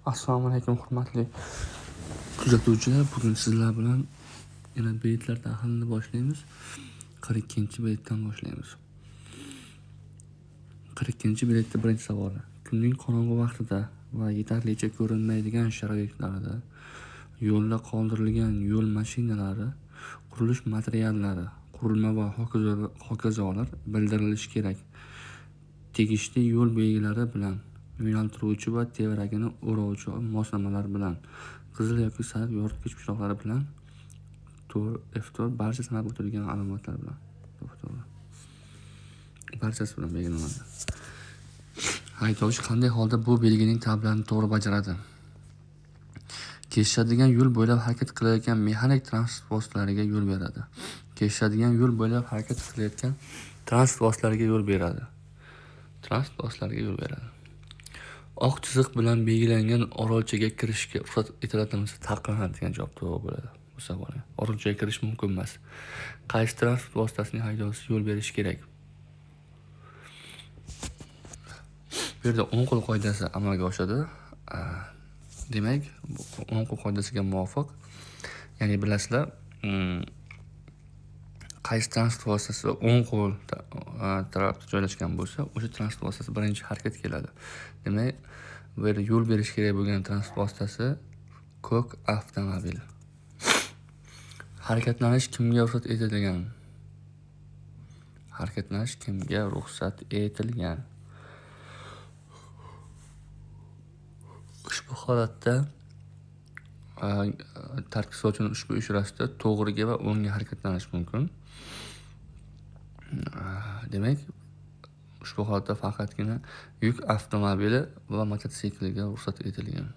Assalomu alaykum hurmatli kuzatuvchilar. Bugun sizlar bilan yana beytlar tahlilini boshlaymiz. 42-beytdan boshlaymiz. 42-beytda birinchi savoli. Kunning qorong'u vaqtida va yetarlicha ko'rinmaydigan sharoitlarda yo'lda qoldirilgan yo'l mashinalari, qurilish materiallari, qurilma va hokazolar bildirilishi kerak. Tegishli yo'l belgilari bilan, yo'naltiruvchi va tevaragini o'rovchi moslamalar bilan, qizil yoki sariq yoritgich chiroqlari bilan, F4 barcha sanab o'tilgan alomatlar bilan. To'g'ri. Barchasi bilan belgilanadi. Haydovchi qanday holda bu belgining talablarini to'g'ri bajaradi? Kesishadigan yo'l bo'ylab harakat qilayotgan mexanik transport vositalariga yo'l beradi. Kesishadigan yo'l bo'ylab harakat qilayotgan transport vositalariga yo'l beradi. Transport vositalariga yo'l beradi. Oq chiziq bilan belgilangan orolchaga kirishga ruxsat etiladimi, taqiqlanadi degan javob to'g'ri bo'ladi. Bu savolga. Orolchaga kirish mumkin emas. Qaysi transport vositasining haydovchisi yo'l berishi kerak? Bu yerda o'ng qo'l qoidasi amalga oshadi. Demak, o'ng qo'l qoidasiga muvofiq, ya'ni bilasizlar, qaysi transport vositasi o'ng qo'l tarafda joylashgan bo'lsa, o'sha transport vositasi birinchi harakat keladi. Demak, bu yerda yo'l berish kerak bo'lgan transport vositasi ko'k avtomobil. Harakatlanish kimga ruxsat etilgan? Harakatlanish kimga ruxsat etilgan? Ushbu holatda tartibga soluvchining ushbu ishorasida to'g'riga va o'ngga harakatlanish mumkin. Demak, ushbu holatda faqatgina yuk avtomobili va mototsikliga ruxsat etilgan.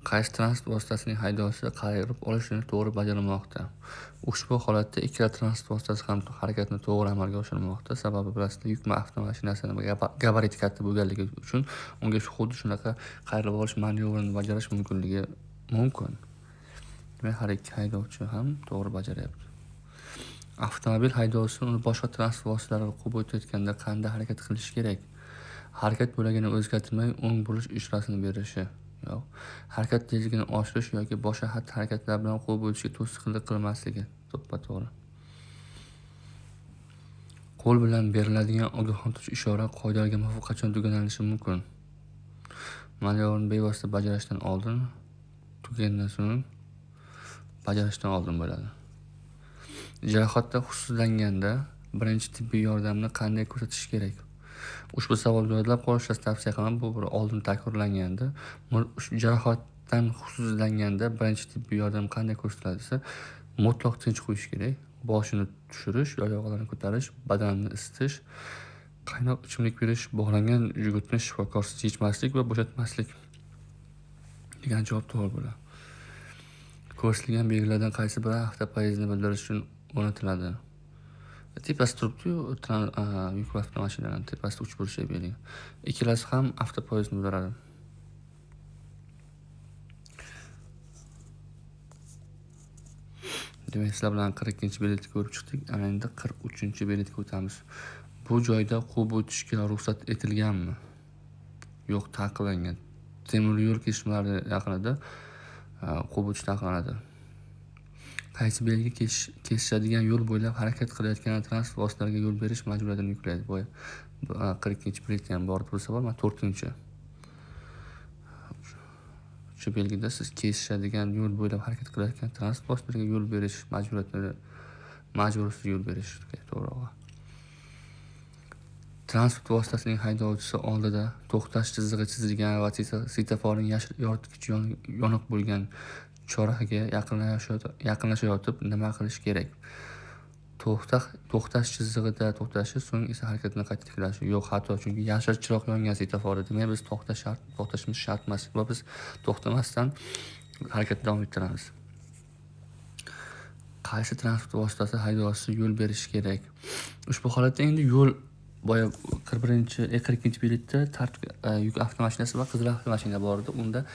Qaysi transport vositasining haydovchisi qayirib olishini to'g'ri bajarmoqda? Ushbu holatda ikkala transport vositasi ham harakatni to'g'ri amalga oshirmoqda. Sababi bilasizlar, yuk avtomashinasini gabariti katta bo'lganligi uchun unga xuddi shunaqa qayirib olish manevrini bajarish mumkinligi mumkin. Demak, har ikki haydovchi ham to'g'ri bajaryapti. Avtomobil haydovchisi uni boshqa transport vositalari quvib o'tayotganda qanday harakat qilishi kerak? Harakat bo'lagini o'zgartirmay o'ng burilish ishorasini berishi. Yo'q. Harakat tezligini oshirish yoki boshqa xatti-harakatlar bilan quvib o'tishga to'sqinlik qilmasligi. To'ppa-to'g'ri. Qo'l bilan beriladigan ogohlantiruvchi ishora qoidalarga muvofiq qachon tugalanishi mumkin? Manevrni bevosita bajarishdan oldin, tugagandan so'ng bajarishdan oldin bo'ladi. Jarohatda hushsizlanganda birinchi tibbiy yordamni qanday ko'rsatish kerak? Ushbu savolga yodlab qolishingizni tavsiya qilaman. Bu bir oldin takrorlangandi. Jarohatdan hushsizlanganda birinchi tibbiy yordam qanday ko'rsatiladi desa, mutlaq tinch qo'yish kerak. Boshini tushirish, oyoqlarini ko'tarish, badanni isitish, qaynoq ichimlik berish, bog'langan jugutni shifokorsiz yechmaslik va bo'shatmaslik degan javob to'g'ri bo'ladi. Ko'rsatilgan belgilardan qaysi biri avtopoyezdni bildirish uchun o'rnatiladi? Tepasi turibdi-yu, yuk avtomashinalarning tepasida uchburchak belgi. Ikkalasi ham avtopoyezdni bildiradi. Demak, sizlar bilan 42-biletni ko'rib chiqdik. Ana endi 43-biletga o'tamiz. Bu joyda quvib o'tishga ruxsat etilganmi? Yo'q, taqiqlangan. Temir yo'l kesishmalari yaqinida quvib o'tish taqiqlanadi. Qaysi belgi kesishadigan yo'l bo'ylab harakat qilayotgan transport vositalariga yo'l berish majburiyatini yuklaydi? Boya 42-biletda ham bor bu savol. Mana 4-chi. Shu belgida siz kesishadigan yo'l bo'ylab harakat qilayotgan transport vositalariga yo'l berish majburiyatini majbursiz yo'l berish to'g'rirog'i. Transport vositasining haydovchisi oldida to'xtash chizig'i chizilgan va svetoforning yashil yoritgichi yoniq bo'lgan chorrahaga yaqinlashayotib nima qilish kerak? To'xtash chizig'ida to'xtashi, so'ng esa harakatni qayta tiklashi. Yo'q, xato, chunki yashil chiroq yongan svetoforda. Demak, biz to'xtashimiz shart emas va biz to'xtamasdan harakatni davom ettiramiz. Qaysi transport vositasi haydovchisi yo'l berishi kerak? Ushbu holatda endi yo'l boya 42-biletda tartib yuk avtomashinasi va qizil avtomashina bor edi. Unda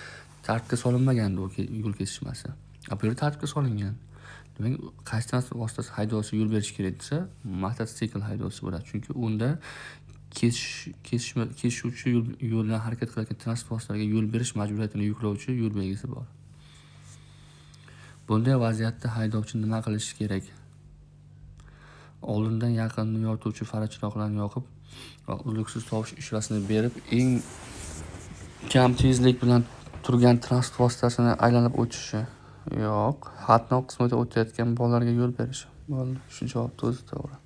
tartibga solinmagandi u yo'l kesishmasi. Bu yerda tartibga solingan. Demak, qaysi transport vositasi haydovchisi yo'l berishi kerak desa, mototsikl haydovchisi bo'ladi. Chunki unda Kesishuvchi yo'ldan harakat qilayotgan transport vositalariga yo'l berish majburiyatini yuklovchi yo'l belgisi bor. Bunday vaziyatda haydovchi nima qilishi kerak? Oldindan yaqinni yorituvchi fara chiroqlarni yoqib va uzluksiz tovush ishorasini berib, eng kam tezlik bilan turgan transport vositasini aylanib o'tishi. Yo'q. Qatnov qismida o'tayotgan bolalarga yo'l berishi. Bo'ldi. Shu javobni o'zi to'g'ri.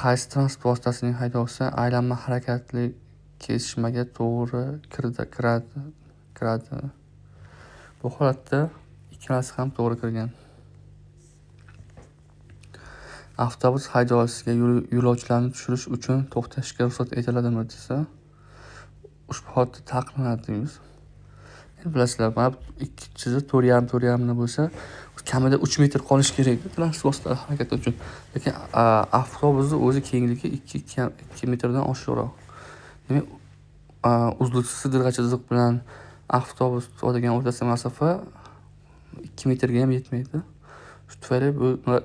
Qaysi transport vositasining haydovchisi aylanma harakatli kesishmaga to'g'ri kiradi? Bu holatda ikkalasi ham to'g'ri kirgan. Avtobus haydovchisiga yo'lovchilarni tushirish uchun to'xtashga ruxsat etiladimi desa, ushbu holatda taqiqlanadi deymiz. Endi bilasizlar, mana bu ikki chiziq 4,5 4,5 bo'lsa, kamida 3 metr qolishi kerak transport vositalari harakati uchun. Lekin avtobusning o'zi kengligi 2 metrdan oshiqroq. Demak, uzluksiz sidirg'a chiziq bilan avtobus degan o'rtasidagi masofa 2 metrga ham yetmaydi. Shu tufayli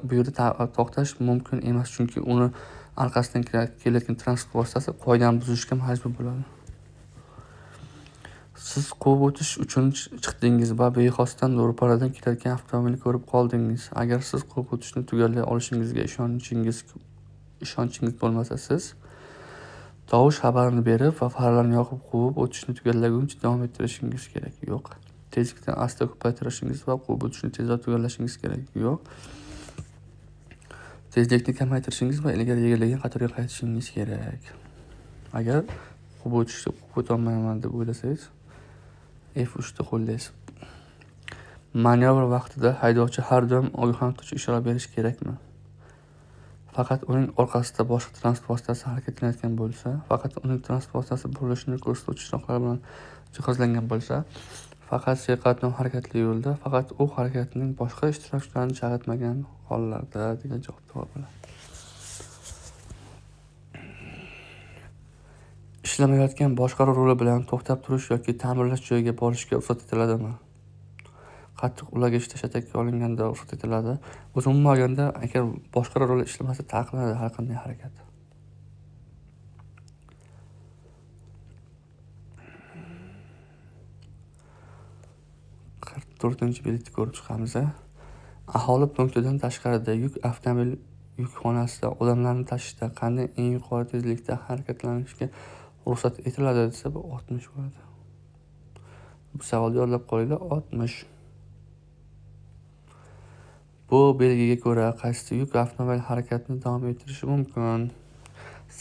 bu yerda to'xtash mumkin emas, chunki uni orqasidan kelayotgan transport vositasi qoidani buzishga majbur bo'ladi. Siz quvib o'tish uchun chiqdingiz va bexosdan ro'paradan kelayotgan avtomobilni ko'rib qoldingiz. Agar siz quvib o'tishni tugallay olishingizga ishonchingiz bo'lmasa, siz tovush xabarini berib va faralarni yoqib quvib o'tishni tugallaguncha davom ettirishingiz kerak. Yo'q. Tezlikni asta ko'paytirishingiz va quvib o'tishni tezroq tugallashingiz kerak. Yo'q. Tezlikni kamaytirishingiz va ilgari egallagan qatorga qaytishingiz kerak. Agar quvib o'tishni quvib o'tolmayman deb o'ylasangiz, F3 ni qo'llaysiz. Manyovr vaqtida haydovchi har doim ogohlantiruvchi ishora berishi kerakmi? Faqat uning orqasida boshqa transport vositasi harakatlanayotgan bo'lsa, faqat uning transport vositasi burilishini ko'rsatuvchi chiroqlar bilan jihozlangan bo'lsa, faqat serqatnov harakatli yo'lda, faqat u harakatning boshqa ishtirokchilarini chalg'itmagan hollarda degan javob to'g'ri bo'ladi. Ishlamayotgan boshqaruv ruli bilan to'xtab turish yoki ta'mirlash joyiga borishga ruxsat etiladimi? Qattiq ulagichda shatakka olinganda ruxsat etiladi. O'zi umuman olganda, agar boshqaruv ruli ishlamasa taqiqlanadi har qanday harakat. Qirq to'rtinchi belgini ko'rib chiqamiz. Aholi punktidan tashqarida yuk avtomobil yukxonasida odamlarni tashishda qanday eng yuqori tezlikda harakatlanishga ruxsat etiladi desa, bu 60 bo'ladi. Bu savolni yodlab qo'yinglar, 60. Bu belgiga ko'ra qaysi yuk avtomobil harakatini davom ettirishi mumkin?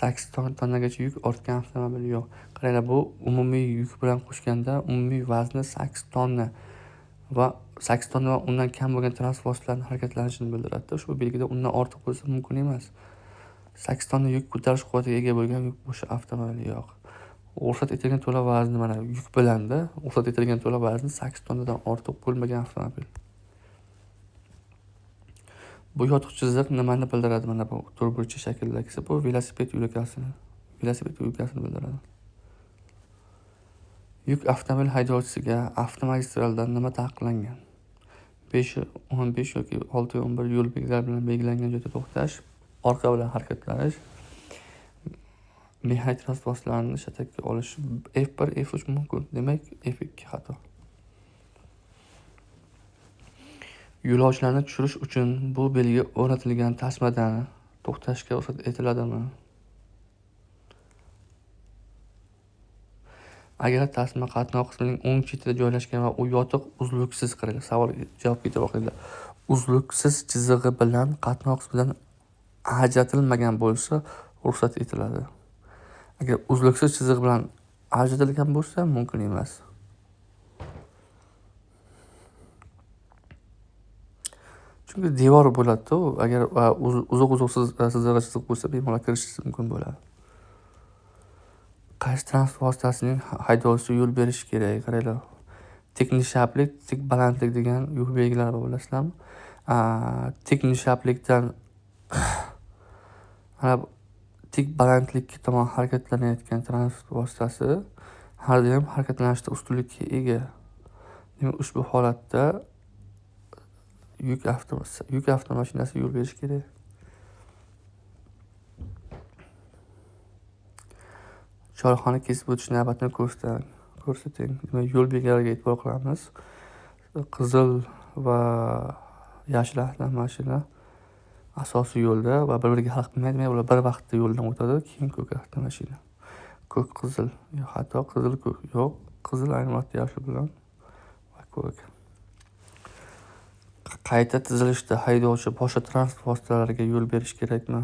8 tonnagacha yuk ortgan avtomobil yo'q. Qaranglar, bu umumiy yuk bilan qo'shganda umumiy vazni 8 tonna va 8 tonna va undan kam bo'lgan transport vositalarining harakatlanishini bildiradi. Ushbu belgida undan ortiq bo'lsa mumkin emas. 8 tonna yuk ko'tarish quvvatiga ega bo'lgan yuk o'sha avtomobil yo'q. Ruxsat etilgan to'la vazni mana yuk bilanda, ruxsat etilgan to'la vazni 8 tonnadan ortiq bo'lmagan avtomobil. Bu yotiq chiziq nimani bildiradi? Mana bu to'rtburchak shaklidagisi bu velosiped yo'lkasini bildiradi. Yuk avtomobil haydovchisiga avtomagistralda nima taqiqlangan? 5, 15 yoki 6, 11 yo'l belgilari bilan belgilangan joyda to'xtash, orqa bilan harakatlanish, mexanik transport vositalarini shatakka olish. F1, F3 mumkin. Demak, F2 xato. Yo'lovchilarni tushirish uchun bu belgi o'rnatilgan tasmadan to'xtashga ruxsat etiladimi? Agar tasma qatnov qismining o'ng chetida joylashgan va u yotiq uzluksiz, qaranglar, savol javobga e'tibor qilinglar. Uzluksiz chizig'i bilan qatnov qismidan ajratilmagan bo'lsa, ruxsat etiladi. Agar uzluksiz chiziq bilan ajratilgan bo'lsa, mumkin emas. Chunki devor bo'ladi-da, u agar uzoq-uzoq sizig'i chiziq bo'lsa, bemalol kirishingiz mumkin bo'ladi. Qaysi transport vositasining haydovchisi yo'l berishi kerak? Qaranglar. Tik nishaplik, tik balandlik degan yo'l belgilari bor, bilasizlarmi? Tik nishaplikdan mana tik balandlikka tomon harakatlanayotgan transport vositasi har doim harakatlanishda ustunlikka ega. Demak, ushbu holatda yuk avtomashinasi yo'l berishi kerak. Chorxona kesib o'tish navbatini ko'rsating. Demak, yo'l belgilariga e'tibor qilamiz. Qizil va yashil avtomashina asosiy yo'lda va bir-biriga xalaqit qilmaydi. Demak, ular bir vaqtda yo'ldan o'tadi, keyin ko'k avtomashina. Ko'k qizil, hatto qizil ko'k yo'q, qizil ayni vaqtda yashil bilan va ko'k. Qayta tizilishda haydovchi boshqa transport vositalariga yo'l berish kerakmi?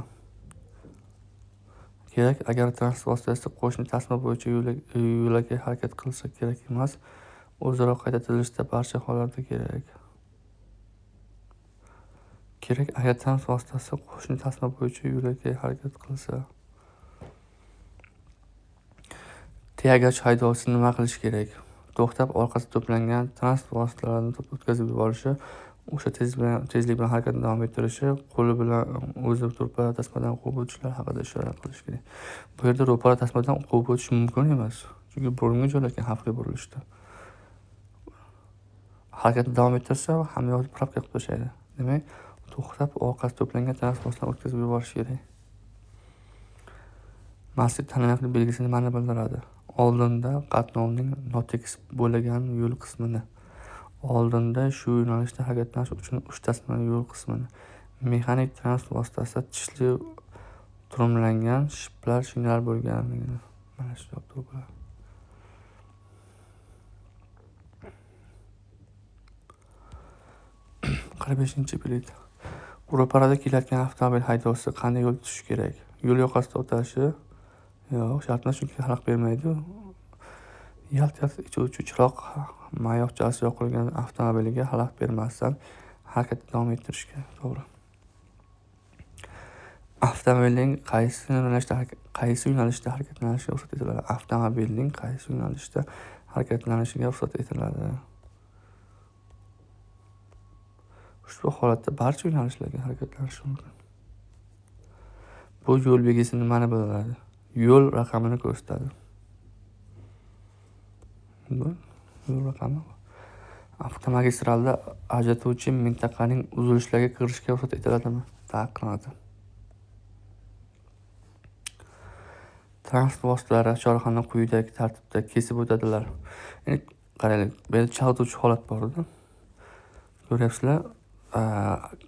Kerak, agar transport vositasi qo'shni tasma bo'yicha yo'lakay harakat qilsa kerak emas. O'zaro qayta tizilishda barcha hollarda kerak. Kerak, agar transport vositasi qo'shni tasma bo'yicha yo'lakay harakat qilsa. Teyagach haydovchisi nima qilishi kerak? To'xtab, orqasida to'plangan transport vositalarini o'tkazib yuborishi, o'sha tezlik bilan harakatni davom ettirishi, qo'li bilan o'zi ro'para tasmadan quvib o'tishlar haqida ishora qilish kerak. Bu yerda ro'para tasmadan quvib o'tish mumkin emas, chunki burunga joylashgan xavfli burilishda. Harakatni davom ettirsa, hamma yoqni probka qilib tashlaydi. Demak, to'xtab, orqasida to'plangan transport vositalarini o'tkazib yuborish kerak. Mazkur taniqli belgisi nimani bildiradi? Oldinda qatnovning notekis bo'lgan yo'l qismini. Oldinda shu yo'nalishda harakatlanish uchun 3 tasmali yo'l qismini. Mexanik transport vositasida tishli turumlangan shiplar, shinalar bo'lganligini. Mana shu javob to'g'ri bo'ladi. 45-bilet. Ro'parada kelayotgan avtomobil haydovchisi qanday yo'l tutishi kerak? Yo'l yoqasida o'tashi yo'q, shart emas, chunki xalaqit bermaydi. Yalt-yalt ichuvchi chiroq mayoqchasi yoqilgan avtomobiliga xalaqit bermasdan harakatni davom ettirish kerak, to'g'ri. Avtomobilning qaysi yo'nalishda harakatlanishiga ruxsat etiladi? Avtomobilning qaysi yo'nalishda harakatlanishiga ruxsat etiladi? Ushbu holatda barcha yo'nalishlarga harakatlanish mumkin. Bu yo'l belgisi nimani bildiradi? Yo'l raqamini ko'rsatadi. Bu yo'l raqami. Avtomagistralda ajratuvchi mintaqaning uzilishlariga kirishga ruxsat etiladimi? Taqiqlanadi. Transport vositalari chorrahani quyidagi tartibda kesib o'tadilar. Endi qaraylik, bu yerda chalg'ituvchi holat bor edi. Ko'ryapsizlar,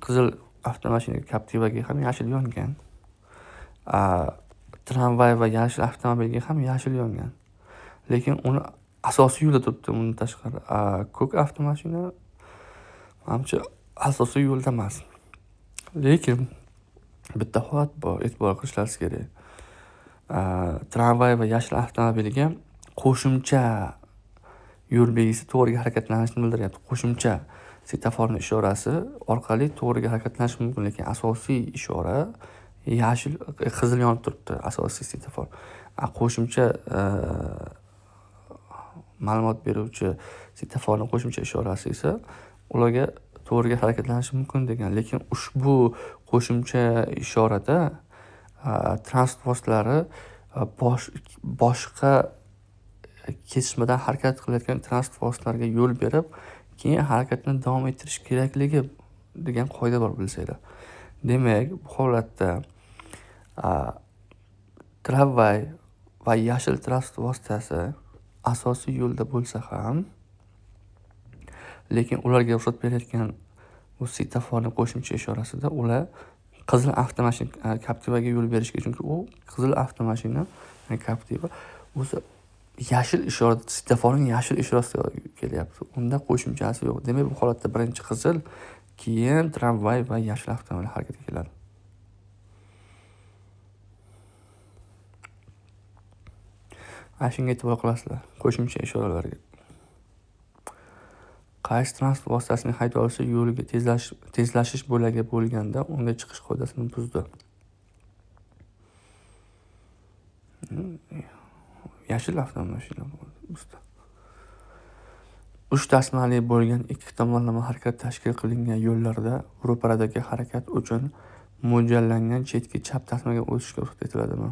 qizil avtomashina Captiva'ga ham yashil yongan. Tramvay va yashil avtomobilga ham yashil yongan. Lekin uni asosiy yo'lda turibdi, undan tashqari. Ko'k avtomashina manimcha asosiy yo'lda emas. Lekin bitta holat bor, e'tibor qilishlaringiz kerak. Tramvay va yashil avtomobilga qo'shimcha yo'l belgisi to'g'riga harakatlanishni bildiryapti. Qo'shimcha svetoforning ishorasi orqali to'g'riga harakatlanish mumkin, lekin asosiy ishora yashil, qizil yonib turibdi, asosiy svetofor. Qo'shimcha ma'lumot beruvchi svetoforning qo'shimcha ishorasi esa ularga to'g'riga harakatlanish mumkin degan. Lekin ushbu qo'shimcha ishorada transport vositalari boshqa kesishmadan harakat qilayotgan transport vositalariga yo'l berib, keyin harakatni davom ettirish kerakligi degan qoida bor, bilsanglar. Demak, bu holatda tramvay va yashil transport vositasi asosiy yo'lda bo'lsa ham, lekin ularga ruxsat berayotgan bu svetoforning qo'shimcha ishorasida ular qizil avtomashina Captiva'ga yo'l berishga, chunki u qizil avtomashina, ya'ni Captiva o'zi yashil ishora, svetoforning yashil ishorasida kelyapti. Unda qo'shimchasi yo'q. Demak, bu holatda birinchi qizil, keyin tramvay va yashil avtomobil harakatga keladi. Ana shunga e'tibor qilasizlar, qo'shimcha ishoralarga. Qaysi transport vositasining haydovchisi yo'lga tezlashish bo'lagi bo'lganda unga chiqish qoidasini buzdi? Yashil avtomashina buzdi. 3 tasmali bo'lgan ikki tomonlama harakat tashkil qilingan yo'llarda ro'paradagi harakat uchun mo'ljallangan chetki chap tasmaga o'tishga ruxsat etiladimi?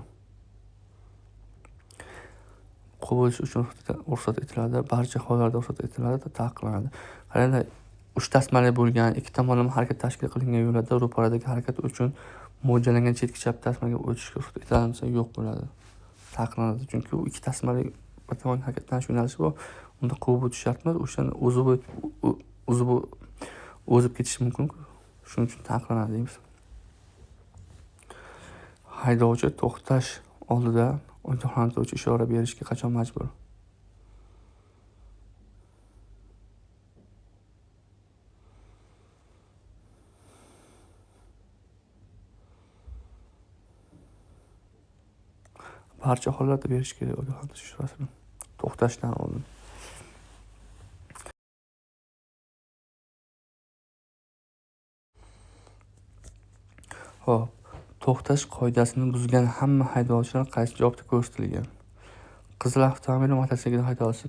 Quvib o'tish uchun ruxsat etiladi, barcha hollarda ruxsat etiladi, taqiqlanadi. Qaranglar, 3 tasmali bo'lgan ikki tomonlama harakat tashkil qilingan yo'llarda ro'paradagi harakat uchun mo'ljallangan chetki chap tasmaga o'tishga ruxsat etiladimi desa, yo'q bo'ladi. Taqiqlanadi, chunki u ikki tasmali bir tomon harakatlanish yo'nalishi bor. Unda quvib o'tish shart emas, o'shani uzib o'zib ketishi mumkin-ku. Shuning uchun taqiqlanadi deymiz. Haydovchi to'xtash oldida ogohlantiruvchi ishora berishga qachon majbur? Barcha hollarda berish kerak ogohlantirish ishorasini to'xtashdan oldin. Xo'p, to'xtash qoidasini buzgan hamma haydovchilar qaysi javobda ko'rsatilgan? Qizil avtomobil va mototsikl haydovchisi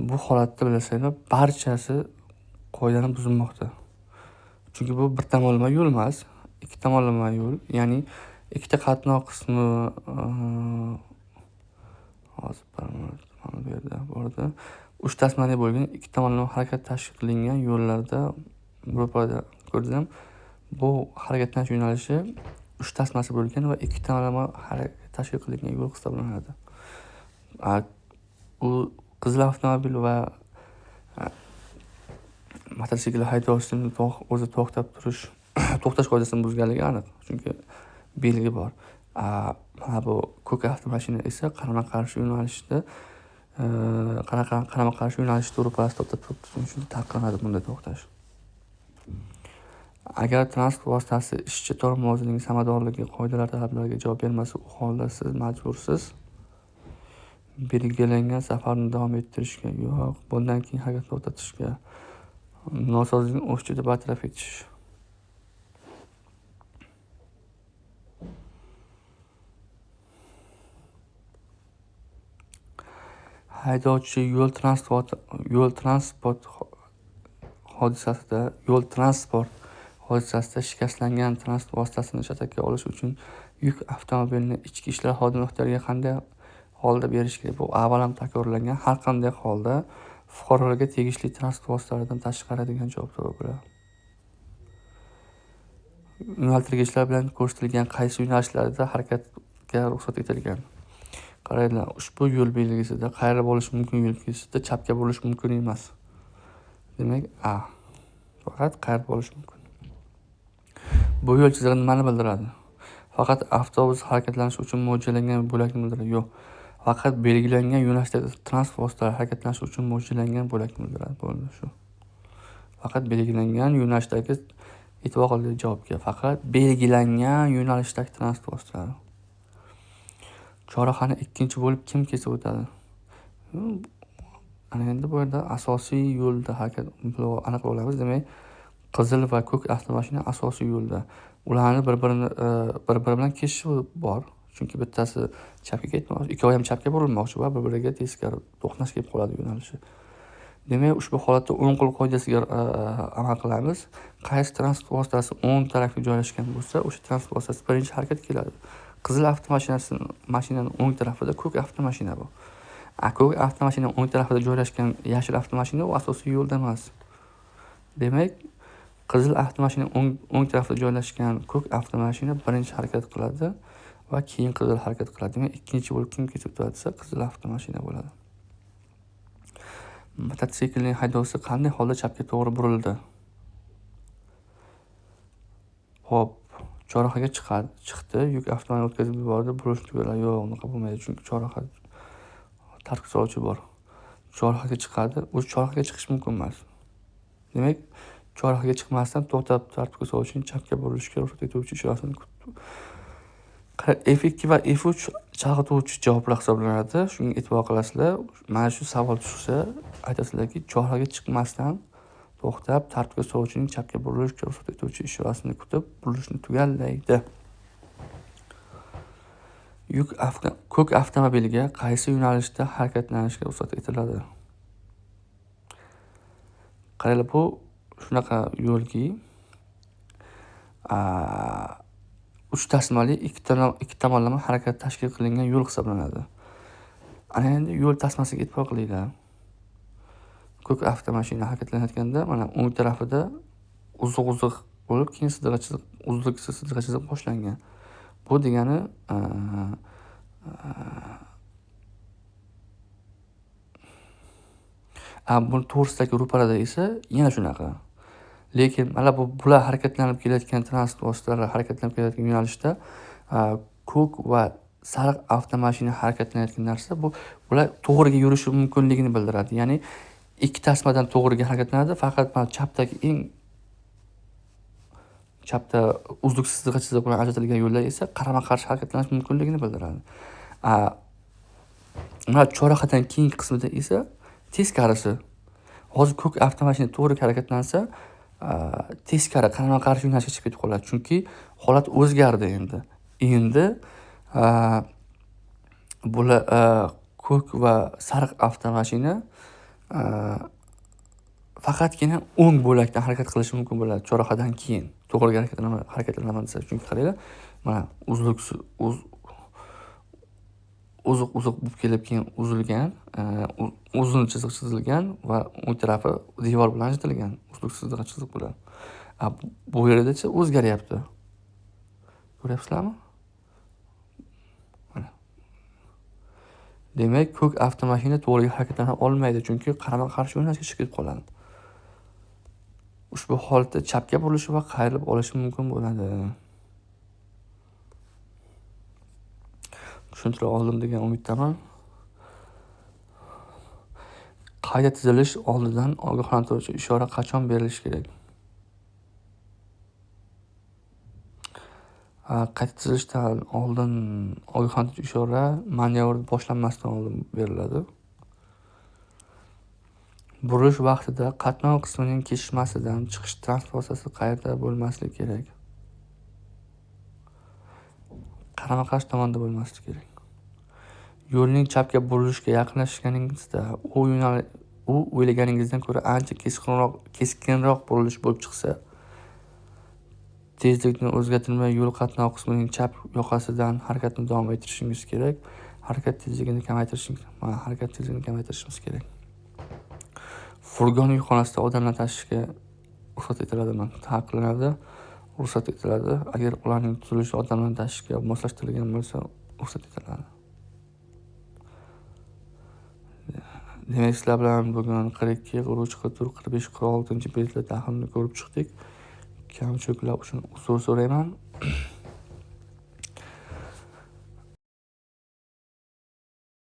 bu holatda bilasizlar, barchasi qoidani buzmoqda. Chunki bu bir tomonlama yo'l emas, ikki tomonlama yo'l, ya'ni ikkita qatnov qismi hozir mana bu yerda borda uch tasmali bo'lgan ikki tomonlama harakat tashkil qilingan yo'llarda ro'parada ko'rdim. Bu harakatlanish yo'nalishi uch tasmasi bo'lgan va ikki tomonlama harakat tashkil qilingan yo'l hisoblanadi. U qizil avtomobil va mototsikl haydovchisining o'zi to'xtab turish, to'xtash qoidasini buzganligi aniq, chunki belgi bor. Mana bu ko'k avtomashina esa qarama-qarshi yo'nalishda, qarama-qarshi yo'nalishda ro'parasida to'xtab turibdi, shuning uchun taqiqlanadi bunday to'xtash. Agar transport vositasi ishchi tormozining samaradorligi qoidalar talablariga javob bermasa, u holda siz majbursiz belgilangan safarni davom ettirishga, yo'q, bundan keyin harakatni to'xtatishga, nosozlikni o'z kuchida bartaraf etish. Haydovchi yo'l transport hodisasida shikastlangan transport vositasini shatakka olish uchun yuk avtomobilini ichki ishlar xodimi ixtiyoriga qanday holda berish kerak? Bu avval ham takrorlangan. Har qanday holda fuqarolarga tegishli transport vositalaridan tashqari degan javob to'g'ri bo'ladi. Yo'naltirgichlar bilan ko'rsatilgan qaysi yo'nalishlarda harakatga ruxsat etilgan? Qaranglar, ushbu yo'l belgisida qayirib olish mumkin yo'l belgisida chapga burilish mumkin emas. Demak, A. Faqat qayirib olish mumkin. Bu yo'l chizig'i nimani bildiradi? Faqat avtobus harakatlanishi uchun mo'ljallangan bo'lakni bildiradi. Yo'q. Faqat belgilangan yo'nalishdagi transport vositalari harakatlanishi uchun mo'ljallangan bo'lakni bildiradi. Bo'ldi shu. Faqat belgilangan yo'nalishdagi, e'tibor qiling javobga. Faqat belgilangan yo'nalishdagi transport vositalari. Chorrahani ikkinchi bo'lib kim kesib o'tadi? Ana endi bu yerda asosiy yo'lda harakat aniqlab olamiz. Demak, qizil va ko'k avtomashina asosiy yo'lda. Ularni bir-biri bilan kesishuvi bor. Chunki bittasi chapga ketmoqchi, ikkovi ham chapga burilmoqchi va bir-biriga teskari to'qnash kelib qoladi yo'nalishi. Demak, ushbu holatda o'ng qo'l qoidasiga amal qilamiz. Qaysi transport vositasi o'ng tarafga joylashgan bo'lsa, o'sha transport vositasi birinchi harakat keladi. Qizil avtomashinaning o'ng tarafida ko'k avtomashina bu. Ko'k avtomashina o'ng tarafida joylashgan yashil avtomashina u asosiy yo'lda emas. Demak, qizil avtomashina o'ng tarafida joylashgan ko'k avtomashina birinchi harakat qiladi va keyin qizil harakat qiladi. Demak, ikkinchi bo'lib kim kesib o'tadi desa, qizil avtomashina bo'ladi. Mototsiklning haydovchisi qanday holda chapga to'g'ri burildi? Xo'p, chorrahaga chiqdi, yuk avtomobilni o'tkazib yubordi, burilish tugalladi. Yo'q, unaqa bo'lmaydi, chunki chorraha tartibga soluvchi bor. Chorrahaga chiqadi, o'zi chorrahaga chiqish mumkin emas. Demak, chorrahaga chiqmasdan to'xtab tartibga soluvchining chapga burilishga ruxsat etuvchi ishorasini kutdi. F2 va F3 chalg'ituvchi javoblar hisoblanadi. Shunga e'tibor qilasizlar. Mana shu savol tushsa, aytasizlarki, chorrahaga chiqmasdan to'xtab tartibga soluvchining chapga burilishga ruxsat etuvchi ishorasini kutib, burilishni tugallaydi. Ko'k avtomobilga qaysi yo'nalishda harakatlanishga ruxsat etiladi? Qaranglar, bu shunaqa yo'lki, uch tasmali ikki tomonlama harakat tashkil qilingan yo'l hisoblanadi. Ana endi yo'l tasmasiga e'tibor qilinglar. Ko'k avtomashina harakatlanayotganda mana o'ng tarafida uzuq-uzuq bo'lib, keyin sidra chiziq, uzluksiz sidra chiziq boshlangan. Bu degani Buni to'g'risidagi ro'parada esa yana shunaqa. Lekin mana bular harakatlanib kelayotgan transport vositalari harakatlanib kelayotgan yo'nalishda ko'k va sariq avtomashina harakatlanayotgan narsa bular to'g'riga yurishi mumkinligini bildiradi. Ya'ni ikki tasmadan to'g'riga harakatlanadi, faqat mana chapdagi eng chapda uzluksiz chiziq bilan ajratilgan yo'llar esa qarama-qarshi harakatlanish mumkinligini bildiradi. Mana chorrahadan keyingi qismida esa teskarisi. Hozir ko'k avtomashina to'g'ri harakatlansa, teskari qarama-qarshi yo'nalishga chiqib ketib qoladi. Chunki holat o'zgardi endi. Endi bular ko'k va sariq avtomashina faqatgina o'ng bo'lakdan harakat qilishi mumkin bo'ladi chorrahadan keyin. To'g'riga harakatlanaman desa, chunki qaranglar, mana uzluksiz uzuq uzuq bo'lib kelib keyin uzilgan, uzun chiziq chizilgan va o'ng tarafi devor bilan ajratilgan, uzluksiz chiziq bilan. Bu yerda-chi o'zgaryapti. Ko'ryapsizlarmi? Mana. Demak, ko'k avtomashina to'g'riga harakatlana olmaydi, chunki qarama-qarshi yo'nalishga chiqib ketib qoladi. Ushbu holatda chapga burilishi va qayrilib olishi mumkin bo'ladi. Tushuntira oldim degan umiddaman. Qayta tizilish oldidan ogohlantiruvchi ishora qachon berilishi kerak? Qayta tizilishdan oldin ogohlantiruvchi ishora manevr boshlanmasdan oldin beriladi. Burilish vaqtida qatnov qismining kesishmasidan chiqish transport vositasi qayerda bo'lmasligi kerak? Qarama-qarshi tomonda bo'lmasligi kerak. Yo'lning chapga burilishga yaqinlashganingizda u o'ylaganingizdan ko'ra ancha keskinroq burilish bo'lib chiqsa, tezlikni o'zgartirmay yo'l qatnov qismining chap yoqasidan harakatni davom ettirishingiz kerak. Harakat tezligini kamaytirishimiz kerak. Furgon yukxonasida odamlar tashishga ruxsat etiladimi? Taqiqlanadi, ruxsat etiladi. Agar ularning tuzilishi odamlarni tashishga moslashtirilgan bo'lsa, ruxsat etiladi. Demak, sizlar bilan bugun 42, 43, 44, 45, 46 betlar tahlilini ko'rib chiqdik. Kamchiliklar uchun uzr so'rayman.